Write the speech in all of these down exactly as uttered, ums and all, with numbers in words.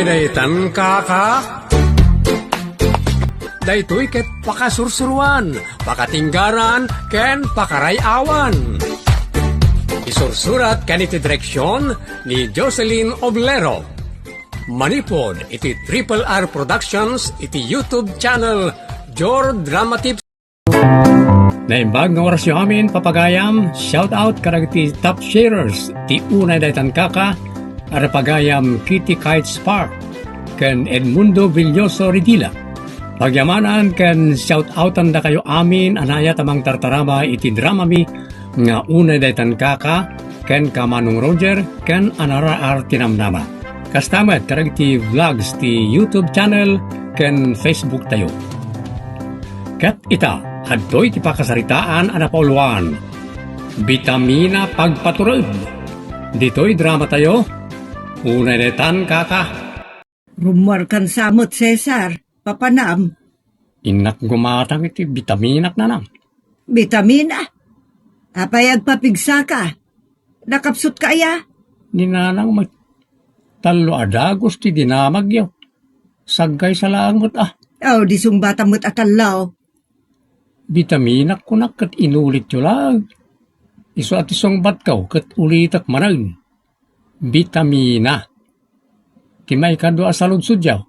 Daytan kaka. Daytoy ket pakasursuruan, pakatinggaran, ken pakaray-awan. Isursurat ken iti direksion ni Jocelyn Oblero. Manipud iti Triple R Productions iti YouTube channel, Jor Drama Tips. Naimbag nga orasyo amin, papagayam, shout out kadagiti top sharers ti Unay Daytan Kaka, a pagayam Kitty Kite Spark, ken Edmundo Villoso Redila. Pagyamanan ken shout outan dakayo amin a naayat a mangtartarama iti dramami nga Unay Daytan Kaka, ken ka Manong Roger, ken Anara R. Tinamnama. Kasta met kadagiti vlogs ti YouTube channel ken Facebook tayo. Ket ita, adtoy ti pakasaritaan a napauluan. Bitamina pagpatured. Ditoy drama tayo, Unay Daytan Kaka. Rummuarkan sa met, Cesar. Papanam. Innak gumatang iti bitaminak, nanang. Bitamina? Apay agpapigsaka? Nakapsutka aya? Ni nanang met. Tallo a dagus ti dinamagyo. Saggaysa laeng met, ah. Aw, di sungbatam met a tallo. Bitaminak kunak ket inulityo laeng. Isu a ti sungbatko ket ulitek manen. Bitamina. Ti maikadua a saludsodyo.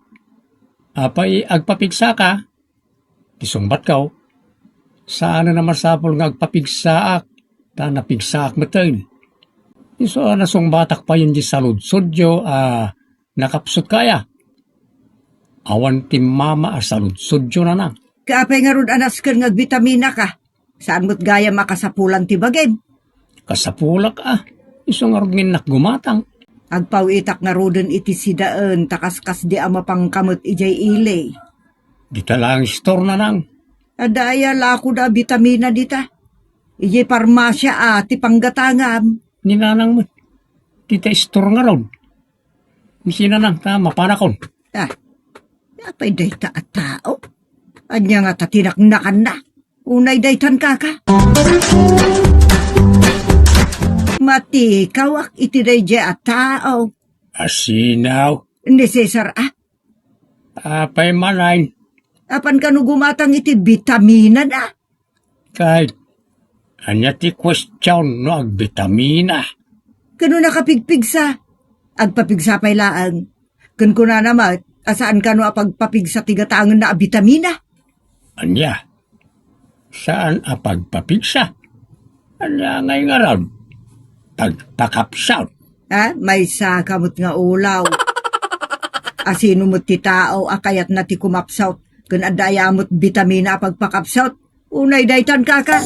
Apay agpapigsaka? Ti sungbatko, saanen a masapul nga agpapigsaak, ta napigsaak metten. Isu a nasungbatak payen di saludsodyo a nakapsutka aya. Awan ti mama a saludsodyo, nanang. Kaapay ngarud a nasken nga agbitamina ka? Saan met gayam a kasapulan ti bagim? Kasapulak a, isu ngarud nga innak gumatang. Agpawitak ngaruden iti sidaen ta kaskasdi a mapangka met idiay ili. Dita laeng store, nanang. Adda aya lakoda a bitamina dita? Idiay parmasia a ti panggatangam. Ni nanang met. Dita store ngarud. Misi nanang ta mapanakon. Ah, apay dayta a tao? Ania ngata ti naknakanna? Unay daytan kaka? Matikawak iti daydiay a tao. Asinaw? Ni Cesar a? Apay manen? Apan kano gumatang iti bitamina na? Kay, ania ti question no agbitamina? Kano nakapigpigsa? Agpapigsa pay laeng. Ken kunana met, a saan kano a pagpapigsa ti gatangenna a bitamina? Ania? Saan a pagpapigsa? Ania ngay ngarud? Pagpakapsot. Ha? Maysa ka met nga ulaw. Asino met ti tao a kayatna ti kumapsot? Ken adda aya met bitamina a pagpakapsot? Unay daytan kaka.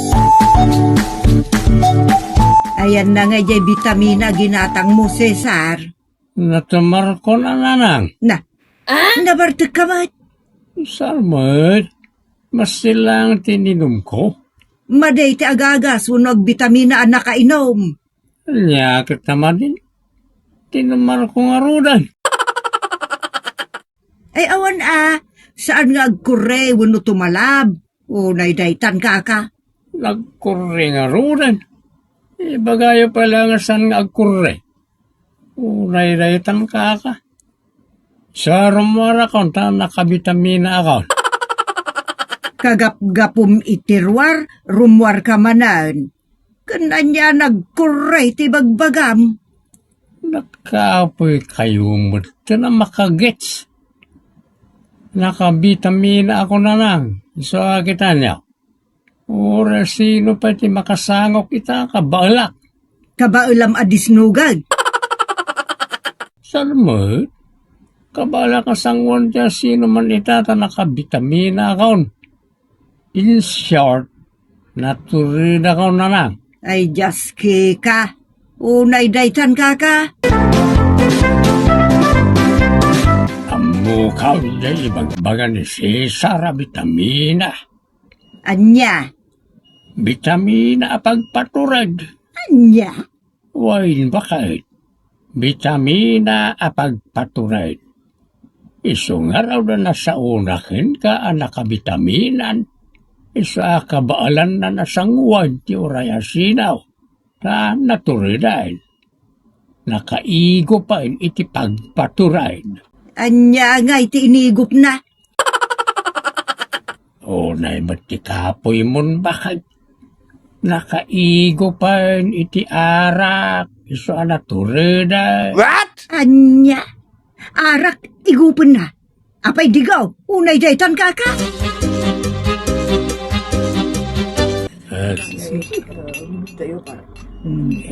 Ayanna nga idiay bitamina a ginatangmo, Cesar. Natumarkon a nanang. Na. Ah? Nabartek ka met? Saan met? Masilang ti ininumko. Madi ti agagas wenno agbitamina a nakainum. Ania ket ta madin? Tinumarko ngaruden. Ay, awan a. Saan nga agkurre wenno tumalab? Unay daytan kaka. Nagkurre ngaruden. Ibagayo pay laeng a saan nga agkurre. Unay daytan kaka. Sa rummuarakon ta nakabitamina akon. Kagapgapum iti ruar, rummuarka manen. Ken ania nagkurre ti bagbagam? Nakaapoy kayo met ken a makagets. Nakabitamina ako nanang, isu a kitanyo. Uray sino pay ti makasangok ita, kabaelak. Kabaelam a disnugan. Saan met? Kabaelak a sanguan ti sino man ita ta nakabitamina akon. In short, natured akon nanang. Ay, Dios, kika. Unay daytan kaka. Ammokon diay ibagbaga ni Cesar a bitamina. Ania? Bitamina a pagpatured. Ania? Wen, baket. Bitamina a pagpatured. Isu ngarud a nasaona kenka a nakabitaminan. Isu a kabaelanna a sanguan ti uray a sinaw. Ta naturedan. Nakaigo pay iti pagpatured. Ania ngay ti inigupna? Unay met ti kapuymon, bakay. Nakaigo pay iti arak, isu a natureda. What? Ania? Arak, igupenna? Apay digaw, unay daytan, kaka? Eh,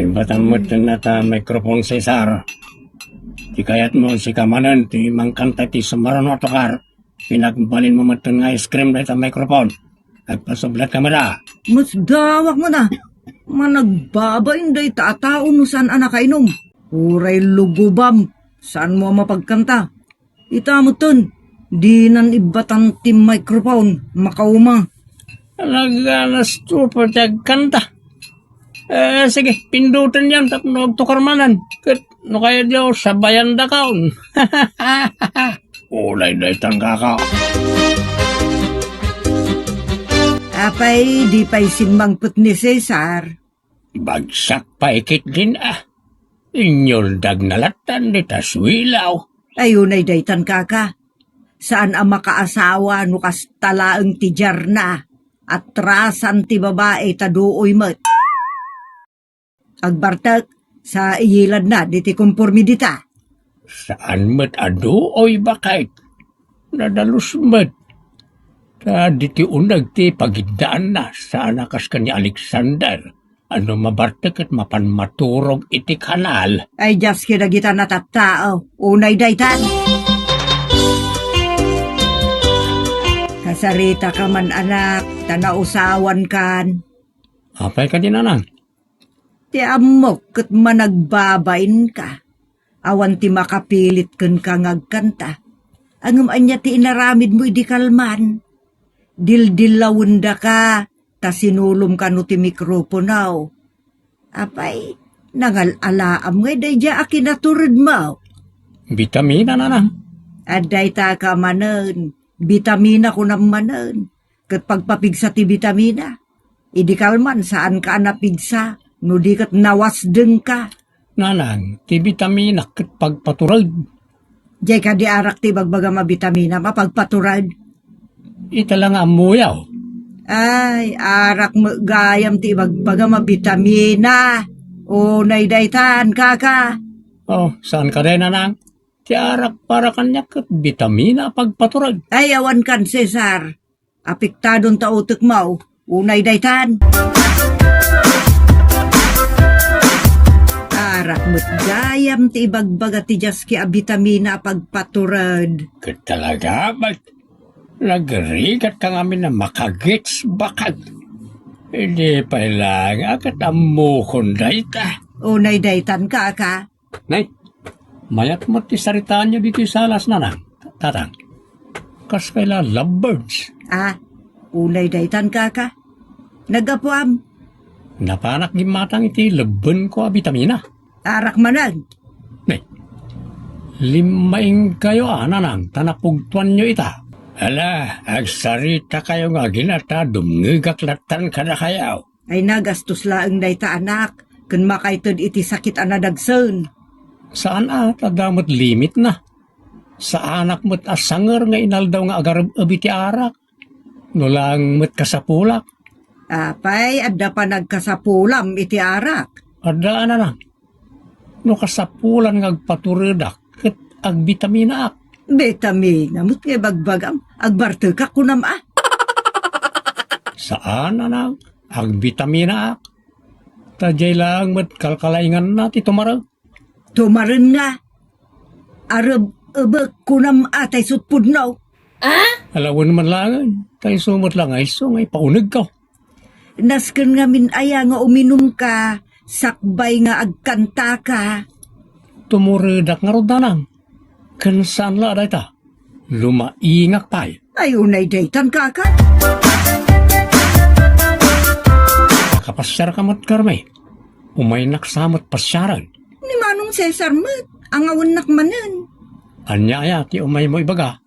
ibatam met ta microphone, Cesar. Ti kayatmo, sika manen ti mangkanta ti sumaruno a tukar. Pinagbalinmo metten nga ice cream dayta microphone. Agpasublatka met a. Masdawak met a. Managbabain dayta a tao no saan a nakainum. Uray lugubam, saanmo a mapagkanta. Ita metten, dinan ibbatan ti microphone, makauma. Naganasto pay ti agkanta. Eh, sige, pindutenyon tapno agtukar manen. Ket no kayatyo, sabayandakon. Unay daytan, kaka. Apay, di pay simmangpet ni Cesar? Bagsak pay ketdin a. Inyuldagna lattan dita suilaw. Ay, unay daytan, kaka. Saan a makaasawa no kasta laeng ti diarna. Atrasan ti babai ta duoy met. Agbartek, sa iyiladna diti konporme dita. Saan met a duoy, bakay. Nadalus met. Ta diti uneg ti pagiddaanna, saan a kas ken ni Alexander. Ano mabartek ket mapan maturog iti kanal. Ay, dias kadagita natattao. Unay daytan. Kasaritaka man, anak, ta nausawankan. Apay kadi, nanang? Ti ammok ket managbabainka. Awan ti makapilit kenka nga agkanta. Ngem ania ti inaramidmo idi kalman? Dildillawendaka ta sinulom kano ti mikroponaw. Apay, nangal-alaam ngay daydiay a kinaturedmo? Bitamina, nanang. Adda itaka manen, bitamina kunam manen. Ket pagpapigsa ti bitamina. Idi kalman, saanka a napigsa, no di ket nawasdengka. Nanang, ti bitamina ket pagpatured. Diay kadi arak ti ibagbagam a bitamina a pagpatured? Ita la nga ammoyo. Ay, arak met gayam ti ibagbagam a bitamina. Unay daytan, kaka. Oh, saan kadi, nanang? Ti arak para kaniak ket bitamina a pagpatured. Ay, awan kan, Cesar. Apektadon ta utekmo, unay daytan. Arak met gayam ti ibagbaga ti diaski a bitamina a pagpatured. Ket talaga met, nagrigatka ngamin a makagets, bakag. Idi pay laeng a ket ammokon dayta. Unay daytan, kaka. Nay, mayat met ti saritaanyo ditoy salas, nanang, tatang. Kas kayla lovebirds. Ah, unay daytan, kaka. Nagapuam. Napanak gimmatang iti lebbenko a bitamina. Arak manen. Nay, limmaingkayo a, nanang, ta napugtoanyo ita. Ala, agsaritakayo nga agina ta dumngegak lattan kadakayo. Ay, nagastos laeng dayta, anak, ken makaited iti sakit a nadagsen. Saan a, ta adda met limitna. Saanak met a sanger nga inaldaw nga agareb-eb iti arak. No laeng met kasapulak. Apay, adda panagkasapulam iti arak? Adda, nanang. No kasapulan nga agpaturedak, ket agbitaminaak. Bitamina met nga ibagbagam, agbartekak kunam a. Saan, nanang, agbitaminaak. Ta diay laeng met kalkalainganna ti tumareng. Tumaren nga, areb-ebek kunam a tay sutpudno. Ah? Alawen man laeng, ta isu met la nga isu nga ipaunegko. Nasken ngamin aya nga uminumka, sakbay nga agkantaka? Tumuredak ngarud, nanang. Ken saan la a dayta, lumaingak pay. Ay, unay daytan, kaka. Kapasiarka met, Carmen. Umaynak sa met pasiaren. Ni Manong Cesar met, angawennak manen. Ania aya ti umaymo ibaga?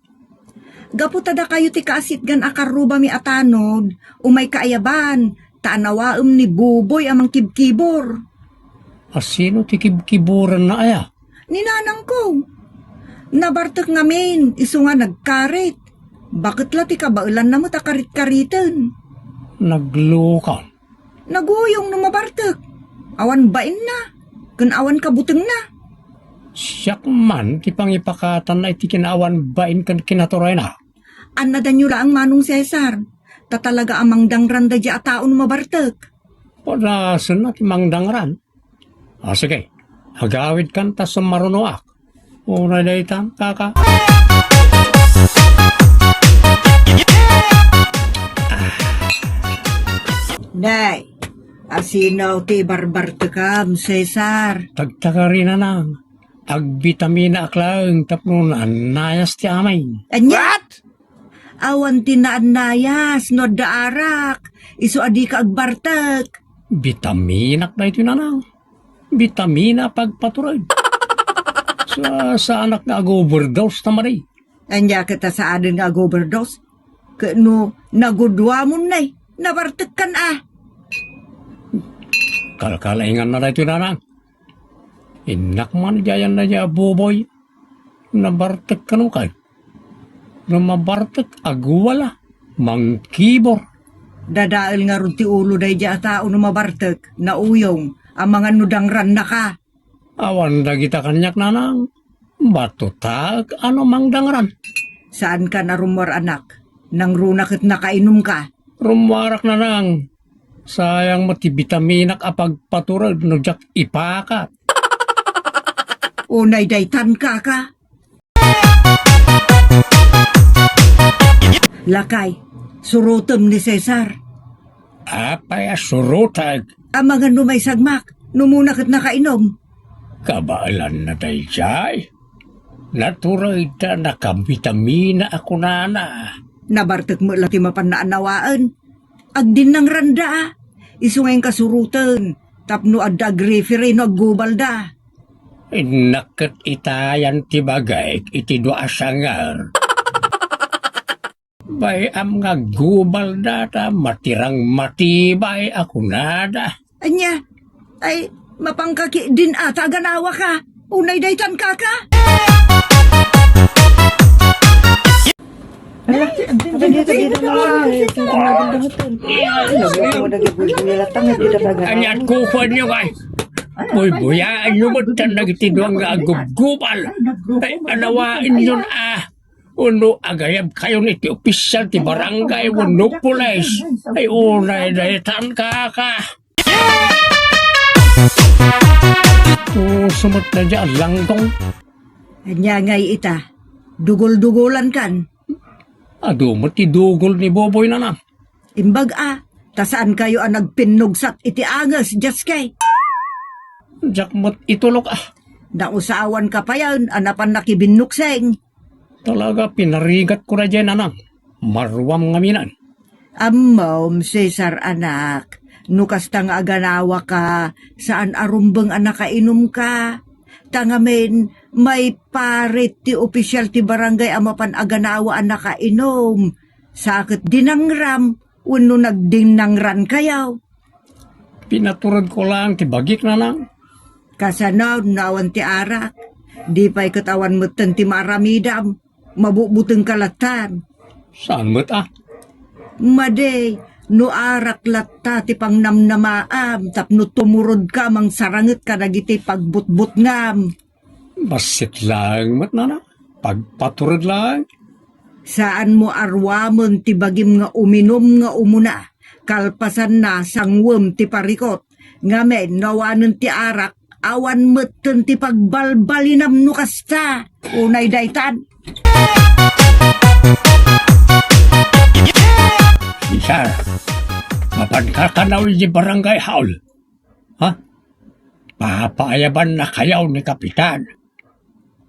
Gapu ta dakayo ti kaasitgan a karrubami a tanod, umayka ayaban, ta anawaem ni Buboy a mangkibkibor. A sino ti kibkiborenna aya? Ni nanangko. Nabartek ngamin, isu nga nagkarit. Baket la ti kabaelanna met a karit-kariten. Naglukaw. Naguyong no mabartek. Awan bainna, ken awan kabutengna. Siak man ti pangipakatanna iti kinaawan bain ken kinaturayna. Annadanyo laeng Manong Cesar, ta talaga a mangdangran daydi a tao no mabartek. Padasenna ti mangdangran. Ah, sige. Agawidkan ta summarunoak. Unay daytan, kaka. Nay, asino ti barbartekam, Cesar? Tagtagari, nanang. Agbitamina ak laeng tapno naannayas ti amin. Ania? What? Awan ti naannayas no adda arak, isu a dika agbartek. Bitaminak daytoy, nanang. Bitamina a pagpatured. Sa, saanak nga ag-overdose ta madi. Ania ket a saanen nga ag-overdose? Ket no nagudwamon nay, nabartekkan a. Kalkalainganna daytoy, nanang. Innak man diayan na dia buboy. Nabartek kano kay? No mabartek, agwala. Mangkibor. Dadael ngarud ti ulo daydi a tao no mabartek, nauyong, amangan no dangrannaka. Awan dagita kaniak, nanang. Batutak a no mangdangran. Saanka a rummuar, anak. Nangruna ket nakainumka. Rummuarak, nanang. Sayang met ti bitaminak a pagpatured no diak ipakat. Unay daytan, kaka. Lakay, surotem ni Cesar. Apay a surotek? Amangan no maisagmak, no umuna ket nakainum. Kabaelanna daydiay. Naturedda, nakabitamina a kunana. Nabartek met la ti mapan naannawaen. Agdinnangranda. Isu nga inka suroten, tapno adda ag-referee no aggubalda. Innak ket itayan ti bagik iti dua a sanger. Bay-am nga aggubalda ta matirang matibay a kunada. Ania? Ay, mapanka ketdin a ta aganawaka. Unay daytan, kaka. Ania, kukuanyo kay? Buybuyaenyo met dagiti dua nga aggubgubal. Ay, anawaenyon a. Wenno agayabkayon iti opisyal ti barangay wenno pulis. Ay, unay daytan, kaka. Uso met daydiay a langgong. Ania ngay ita? Dugol-dugolankan. Adu met ti dugol ni Boboy, nanang. Imbag a, ta saankayo a nagpinnugsat iti anges, Dios kay. Diak met itulok a. Nausawanka payen a napan nakibinnukseng. Talaga, pinarigatko daydiay, nanang. Maruam ngaminen. Ammom, Cesar, anak, no kasta nga aganawaka, saan a rumbeng a nakainumka. Ta ngamin, maiparit ti opisyal ti barangay a mapan aganawa a nakainum. Sa ket dinangram, wenno nagdinnangrankayo. Pinaturedko laeng ti bagik, nanang. Kasano no awan ti arak? Di pay ket awan metten ti maaramidam. Mabutbutengka lattan. Saan met a? Madi, no arak latta ti pangnamnamaam tapno tumurodka a mangsaranged kadagiti pagbutbutngam. Bassit laeng met, nanang. Pagpatured laeng. Saanmo a ruamen ti bagim nga uminum nga umuna, kalpasanna, sangwem ti parikut. Ngamin, no awanen ti arak, awan metten ti pagbalbalinam no kasta. Unay daytan. Cesar, mapanka kano idiay barangay hall? Ha? Papaayabannakayo ni Kapitan.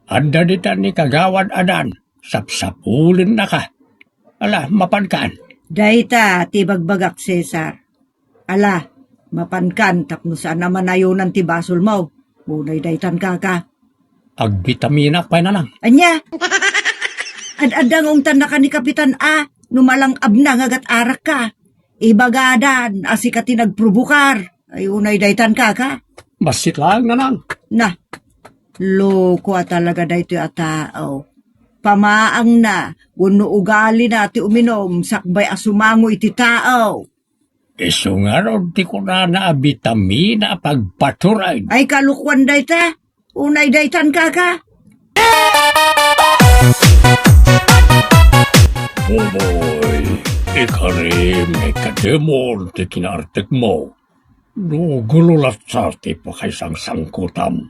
Adda dita ni Kagawad Adan, sapsapulennaka. Ala, mapankan. Dayta ti ibagbagak, Cesar. Ala, mapankan tapno saan a manayonan ti basolmo. Unay daytan, kaka. Agbitaminak pay, nanang. Ania? Ad-adda nga ungtannaka ni Kapitan a, no malang-abna nga agat-arakka. Ibagadan a sika ti nagprobokar. Ay, unay daytan, kaka. Bassit laeng, nanang. Na. Loko a talaga daytoy a tao. Pamaangna wenno ugalina ti uminum sakbay a sumango iti tao. Isu ngarud ti kunana a bitamina a pagpatured. Ay, kalokoan dayta. Unay daytan, kaka. Buboy, ikarim nga ikademon ti kinaartekmo. No gulo latta ti pakaisangkutam,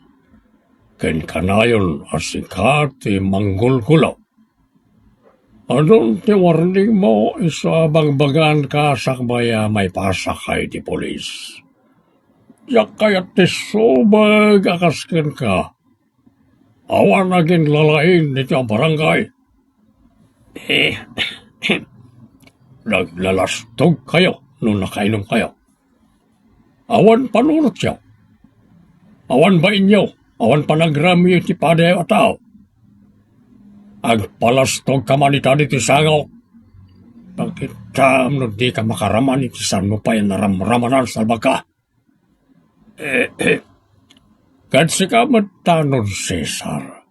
ken kanayon a sika ti manggulgulo. Anun ti warningmo isu a bangbaganka sakbay a maipasakay ti pulis? Diak kayat ti subeng a kas kenka. Awan aginlalaing ditoy a barangay. Eh, naglalastogkayo no nakainumkayo. Awan panunotyo. Awan bainyo. Awan panagramyo iti padayo a tao. Agpalastogka man ita ditoy sangok. Pakitaem no dika makaraman iti saan mo pay a naramramanan, salbagka. Ket sika met tanod, Cesar.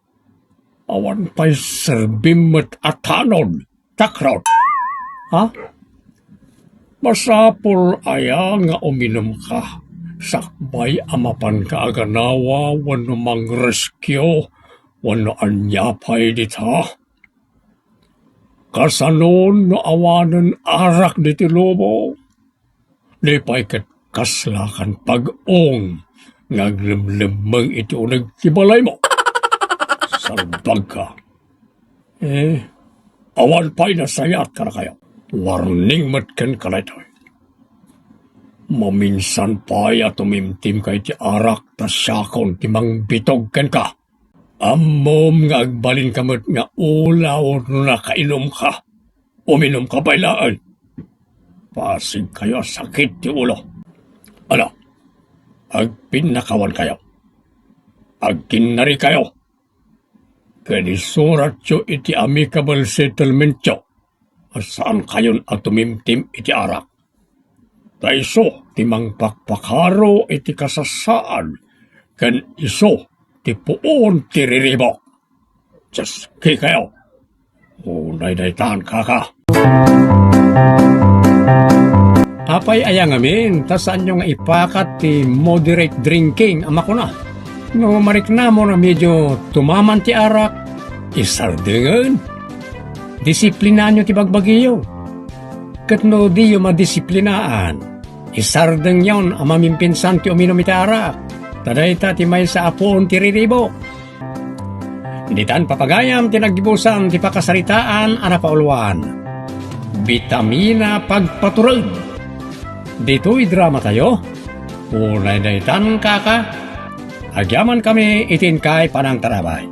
Awan pay serbim met a tanod, takrot. Ha? Masapul aya nga uminumka sakbay a mapanka a ganawa wenno mangreskio wenno ania pay dita? Kasanon no awanen arak ditoy lubong? Di pay ket kaslakan pag-ong nga aglemlemmeng iti uneg ti balaymo. Salbagka. Eh, awan pay nasayaat kadakayo. Warning met kenka daytoy. Maminsan pay a tumimtimka iti arak ta siakon ti mangbitog kenka. Ammom nga agbalinka met nga ulaw no nakainumka. Uminumka pay laeng. Pasigkayo a sakit ti ulo. Ala, agpinnakawankayo. Agkinnarikayo. Ken isuratyo iti amicable settlementyo a saankayon a tumimtim iti arak. Ta isu ti mangpakpakaro iti kasasaan, ken isu ti puon ti riribok. Dios, kikayo. Unay daytan, kaka. Apay aya ngamin, ta saanyo nga ipakat ti moderate drinking a makuna? No mariknamon a medyo tumaman ti arak, isardengen. Disiplinaanyo ti bagbagiyo. Ket no diyo madisiplinaan, isardengyon a mamimpinsan ti uminum iti arak, ta dayta ti maysa a puon ti riribok. Ditan papagayam ti naggibusan ti pakasaritaan a napauluan, Bitamina Pagpatured. Ditoy dramatayo, unay daytan, kaka, agyamankami iti inkay panangtarabay.